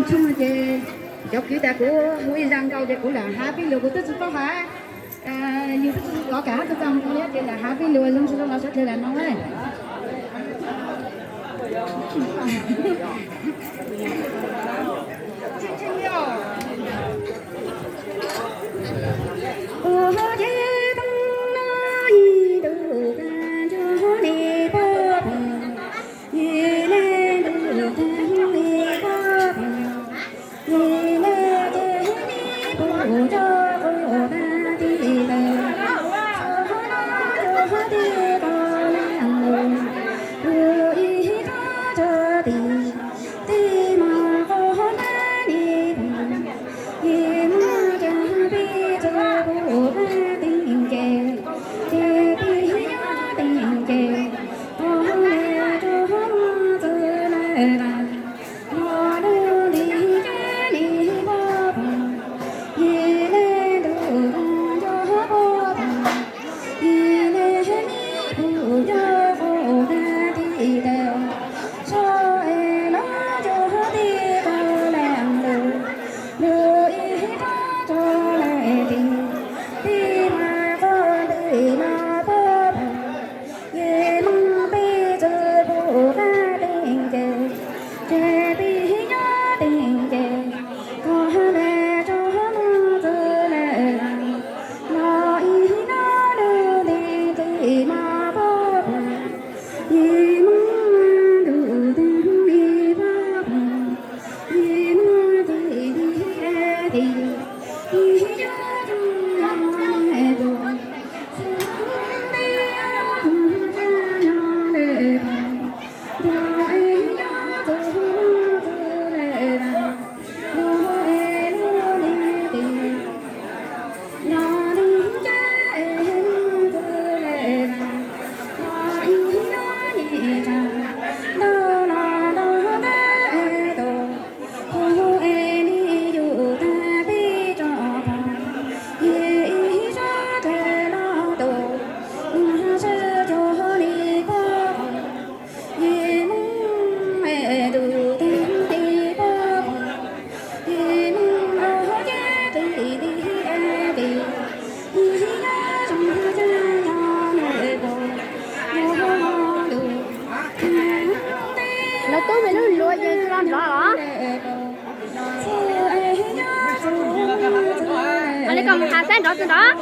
Tshooj ces cov kwv tas kuv hu ib zaj nkaus ces kuv lam hav pib lus, kuv twb tsis paub hais. Yus twb tsis los kam hab txog txog mus li ces lam hav pib lus zoo tsis zoo los sawv daws lam mloog na. Lawv tub me lub luav ces tsis los nrov los? Ua li koj mus hav saib nrov tsis nrov.